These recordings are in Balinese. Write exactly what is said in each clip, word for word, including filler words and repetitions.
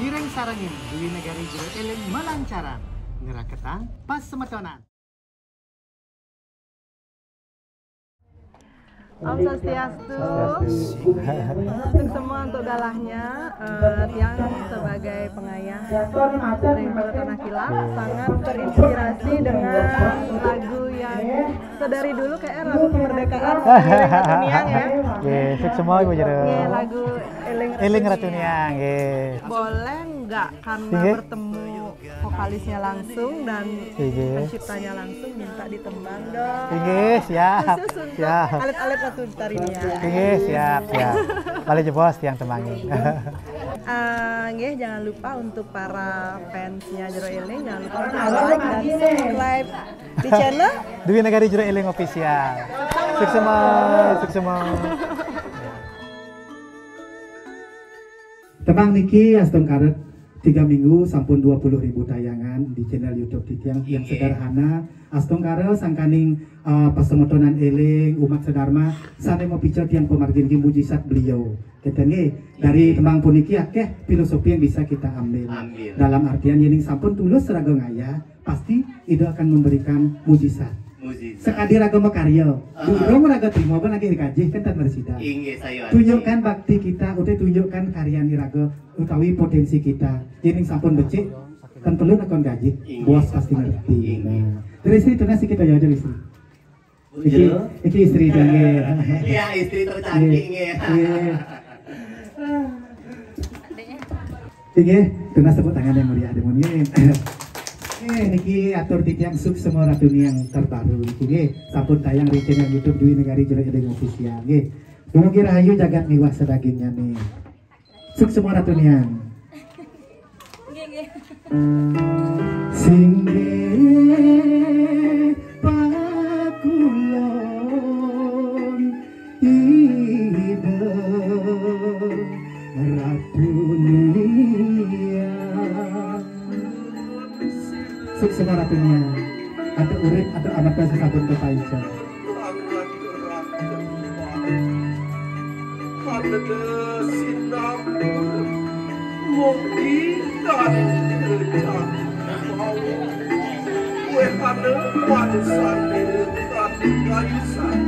Mireng sarengin Dwi Negari Jero Eling malancaran ngraketang pasemetonan. Om Swastiastu. Swastiastu. Untuk semua, untuk galahnya, eh, tiang sebagai pengayah ring Kota Nakila sangat terinspirasi dengan lagu yang sedari dulu kayak lagu kemerdekaan Eling Ratu Niang ya. Nggih, suksma Ibu Jero. Nggih, lagu Eling Ratu Niang. Eling Ratu Niang, nggih. Boleh nggak karena bertemu vokalisnya langsung dan penciptanya langsung, minta ditembang dong. Inggih, siap. Khusus untuk alit-alit Ratu Tarinia. Inggih, siap, siap. Malih jebos tiang tembangi. Eh, nggih, jangan lupa untuk para fansnya Jero Eling, jangan lupa untuk like dan subscribe di channel Dwi Negari Jero Eling Official. Suksma, suksma. Tembang niki astungkara tiga minggu sampun dua puluh ribu tayangan di channel YouTube titiang yang sederhana. Astungkara sangkaning, eh, pasemetonan eling umat sedharma sane mapica tiang pamargin nggih mujizat beliau. Keten nggih, dari tembang puniki akeh filosofi yang bisa kita ambil. Dalam artian yening sampun tulus raga ngayah, pasti Ida akan memberikan mujizat. Mujizat. Sekadi raga makarya, durung raga trima ban agih dikajih kan tan marsida. Inggih, saya. Tunjukkan bakti kita, utawi tunjukkan karyan raga utawi potensi kita. Yening sampun becik, tan perlu nakon gajih, bos pasti ngerti. Inggih. Nah, dari sini tunas kita ya, dari sini. Iki, iki istri dia nggih. Iya, istri tercantik nggih. Nggih. Inggih, tunas tepuk tangan yang meriah demun nggih. Nggih, niki atur titiang suksma Ratu Niang terbaru niki nggih. Sampun tayang di channel YouTube Dwi Negari Jero Eling Official nggih. Dumugi rahayu jagat miwah sadagingnya nih. Suksma Ratu Niang. Nggih, nggih. Singgih pakulon Ida Ratu Niang. Suksma Ratu Niang. Atuh urip, atuh amat sasampun kepaican. Paneda sinambung mugi kang kejang mau wehana wansane kang kayusan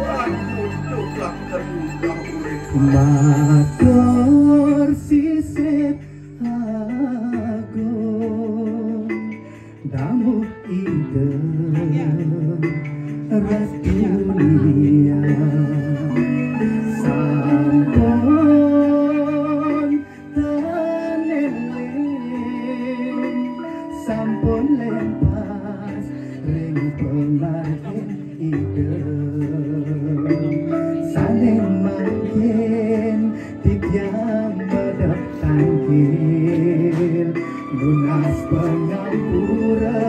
anutugah terugah urip. Matur sisip agung. Dawuh Ida Ratu Niang sampun ten eling, sampun lempas ring pamargin Ida. Sane mangkin titiang medep tangkil, nunas pangampura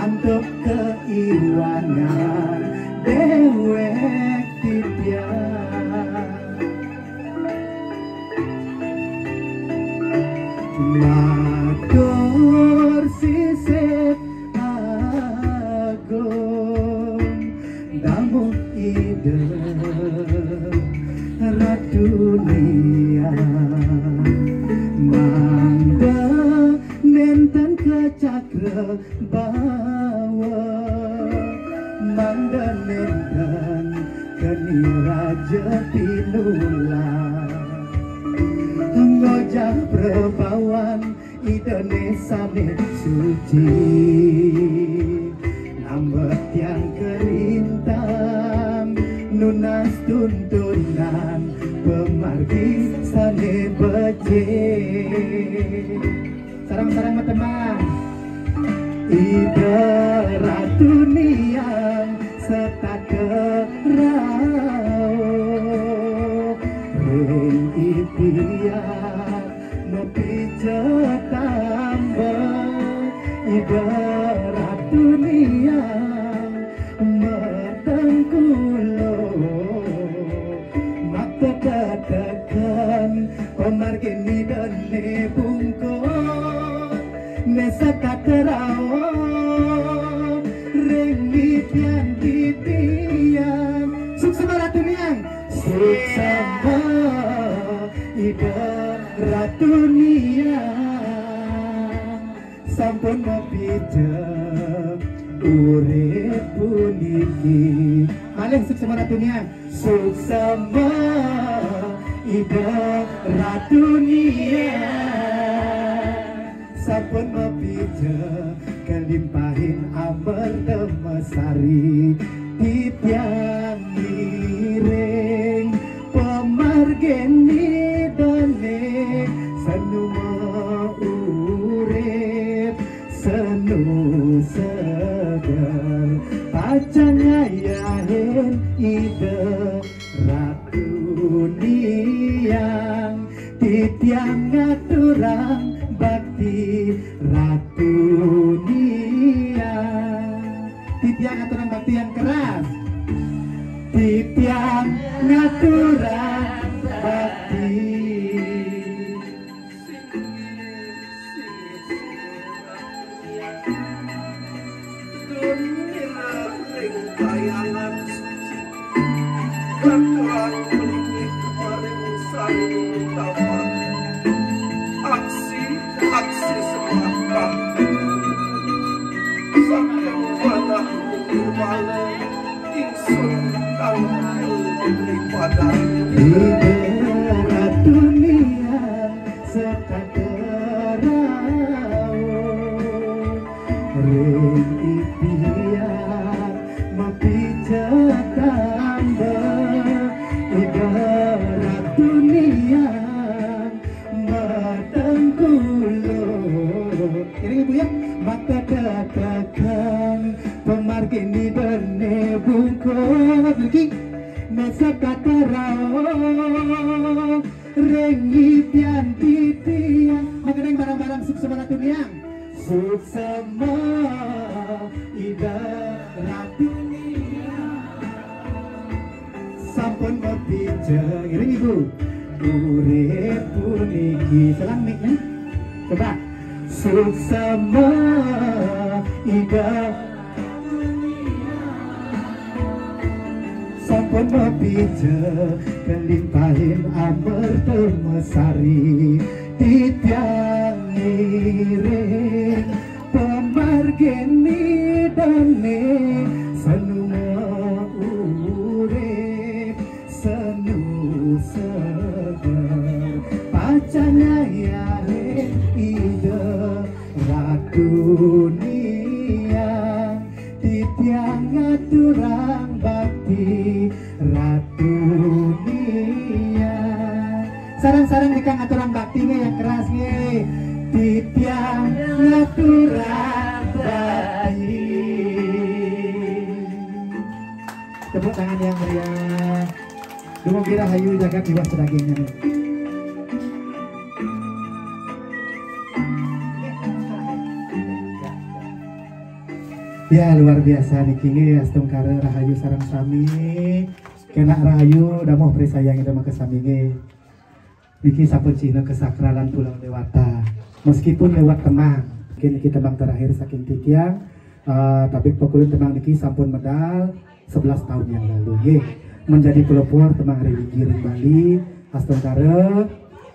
antuk kaiwangan dewek titiang. Matur sisip agung dawuh Ida Ratu Niang, mangda nenten kecakra bawa, mangda nenten keni raja pinulah, ngojah prabawan Idane sane suci, nambet tiang kalintang, nunas tuntunan pamargi sane becik. Sareng-sareng matembang. Ida Ratu Niang setata rauh ring titiang mapica tambah. Ida Ratu Niang matengkulo makta teteken pamargin Idane bungkul ne setata rauh. Sampun mapijak urip puniki. Malih suksma Ratu Niang. Suksma Ida Ratu Niang. Sampun mapijak kalimpahin amerta masari. Titiang ngiring pamargin Idane sanuma urip senu seger, pacang ngayahin Ida Ratu Niang. Titiang ngaturang bakti Ratu Niang. Titiang ngaturang bakti yang keras. Titiang ngaturang bakti. Demi ring kayangan suci, katurang mlinggih paring saring tapak. Aksi, aksi sembah bakti. Saking manah nirmala, ingsun kang diberi padang. Ida Ratu Niang sekata rauh. Ring titiang mapijak tambah, Ida Ratu Niang matengkulu. Iring Ibu ya, maka dadakan pamargin Idane bungkut. Niki, masa kata rauh. Ring Ipian Titiang. Maka ning barang-barang suksma Ratu Niang. Suksma Ida Ratu Niang. Sampun mapijak, iring Ibu, urip puniki. Selang mic-nya. Coba. Suksma Ida sampun mapijak kalimpahin amerta masari. Titiang ngiring pamargin Idane sanuma urip senu seger, pacang ngayahin Ida Ratu Niang. Titiang ngaturang bakti Ratu Niang. Sareng-sareng nika ngaturang bakti nggih yang keras nggih. Titiang ngaturang bakti. Tepuk tangan yang meriah. Dumugi rahayu jagat jiwa sadagingnya. Ya, luar biasa niki nggih, astungkara rahayu sareng sami. Kenak rahayu damuh prisayang Ida maka sami nggih. Niki sampun cihna kesakralan Pulau Dewata. Meskipun lewat temang, mungkin niki temang terakhir saking titiang. Eh, tapi pakulun temang niki sampun medal sebelas tahun yang lalu nggih. Menjadi pelopor temang religi ring Bali, astungkara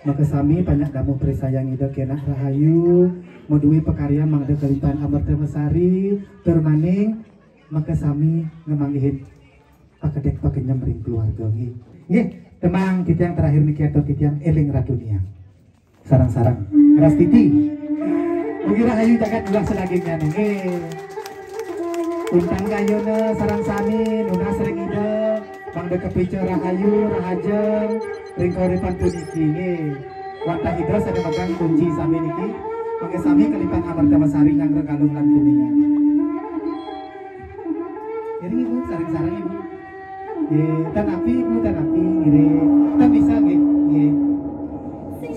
maka sami panjak damuh prisayang Ida kenak rahayu, madué pakaryan mangda kalimpahan amerta masari, tur maning maka sami ngamanggihin pakedék pakenyem ring keluarga nggih. Nggih, temang titiang terakhir niki atur titiang éling Ratu Niang. Sareng-sareng. Keras titi. Mugi rahayu jagat jiwa sadagingnya nggih. Untang gayuna sareng sami nunas ring Ida, mangda kapica rahayu, rahajeng, ring kauripan puniki nggih. Wantah Ida sané megang kunci sami niki, mangda sami kalimpahan amerta masari nyanggra Galung lan Kuningan. Iring Ibu, sareng-sareng Ibu. Nggih, tan api Ibu, tan api, ngiring. Tan bisa nggih, nggih.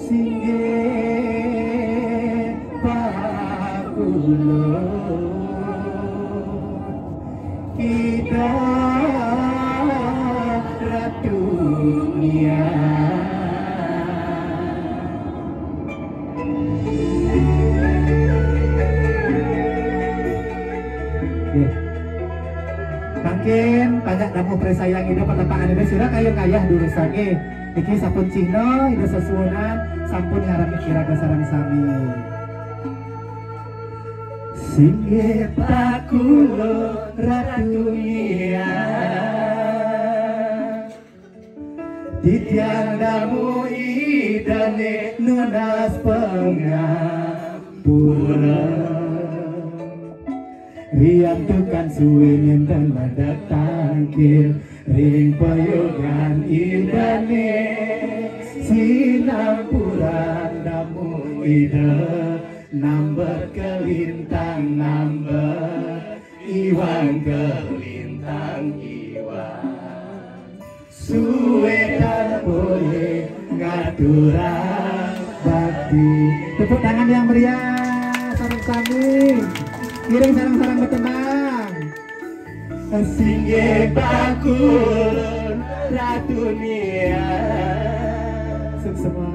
Singgih pakulun Ida Ratu Niang. Nggih. Mangkin panjak damuh prisayang Ida patepangan Ida sira kayun ngayah durusang nggih. Niki sampun cihna Ida sesuunan sampun ngarep iraga sareng sami. Singgih pakulun Ratu Nia, titiang damu Ida né nunas pangampura. Riantukan suwé nénten medek tangkil ring payogan Ida né, sinampuran damu Ida nambet kalintang nambet iwang kalintang iwang. Suwé tan polih ngaturang bakti. Tepuk tangan yang meriah, sareng sami. Ngiring sareng-sareng matenang. Singgih pakulun Ratu Nia. Suksma.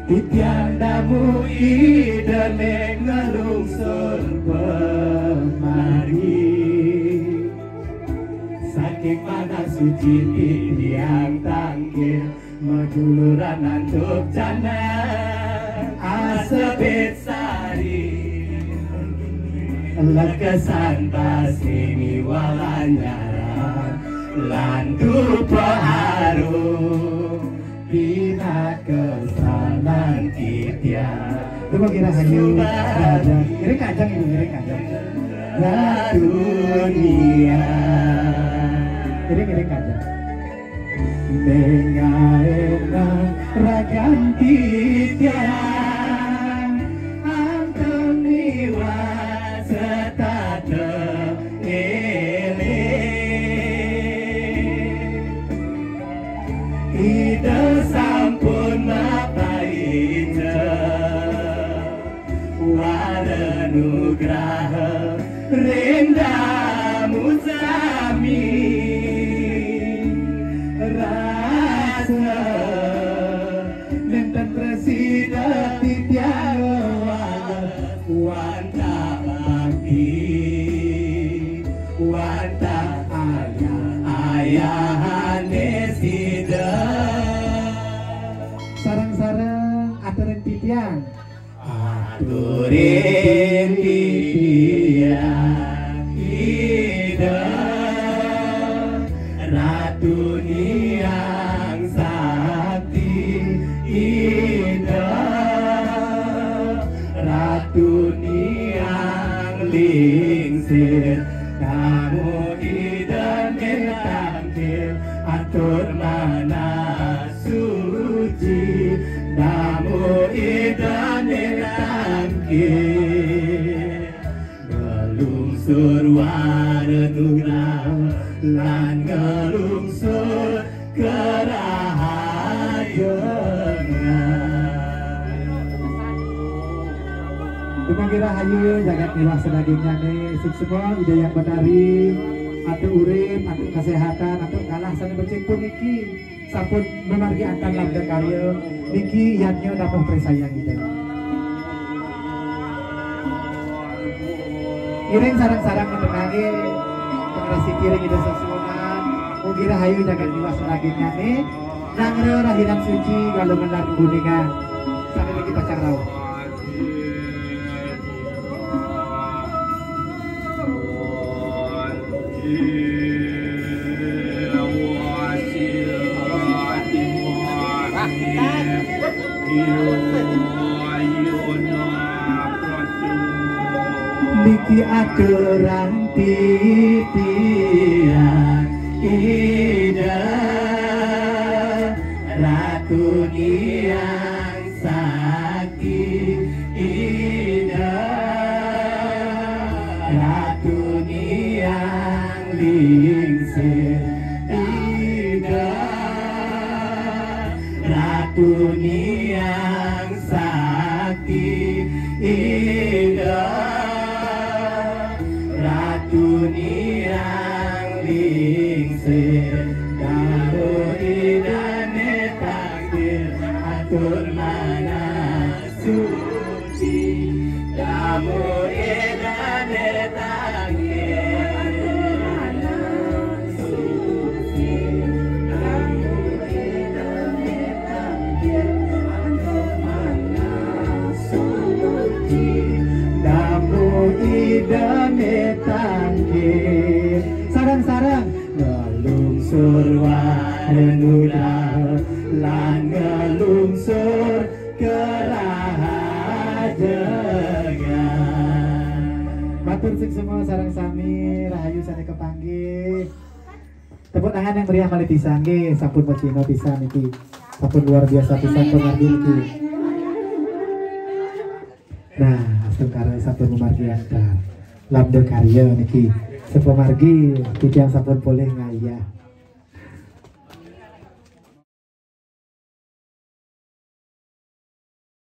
Titiang damu Ida né ngalungsur pamargi. Saking manah suci titiang tangkil, maduluran antuk canang asebit sari. Lekesan basi miwah lanyaran lan dupa harum. Pinaka sanan titiang. Dumun Ida Rahayu, Raja. Ngiring kajeng, Ibu, ngiring kajeng. Ratu Nia. Ngiring, ngiring kajeng. Néngaénang ragan titiang, anteng miwah setata éling. Ida sampun mapaica wara nugraha ring damu sami. Rasa nénten prasida titiang wantah bakti, wantah ayah-ayahané sida. Sareng-sareng aturin titiang. Aturin titiang Ida, Ratu Niang Sakti Ida, Ratu Niang Lingsir, damu Ida né tangkil atur manah suci, damu Ida né tangkil nglungsur wara nugraha lan nglungsur karahajengan. Dumun Ida Rahayu jagat miwah sadagingné, suksma Ida Hyang Betari, antuk urip, antuk kaséhatan, antuk galah sané becik puniki. Sampun mamargi antar labda karya niki yadnya napuh presayang Ida. Ngiring sareng-sareng matenang, pangrastiti ring Ida sesuunan, mugi rahayu jagat miwah sadagingné, nanggra rahina suci Galungan lan Kuningan. Sané niki pacang rauh. Niki aturang titiang Ida Ratu Niang Sakti Ida, Ratu Niang Lingsir Ida, Ratu Niang Sakti Ida, Ratu Niang Lingsir, damu Ida né tangkil atur manah suci, damu Ida né tangkil suci, damu Ida né tangkil antuk manah suci, damu Tangkir sareng-sareng ngelungsur wae nudah lan ngelungsur kerahajengan. Matur sing semua sareng sami rahayu sane kepanggih. Tepuk tangan yang meriah malih pisan nggih, sampun mecina pisan niki. Sampun luar biasa pisan pemargi niki. Nah, astungkara sampun memargi antar. Labda karya niki. Sepemargi titiang sampun polih ngayah.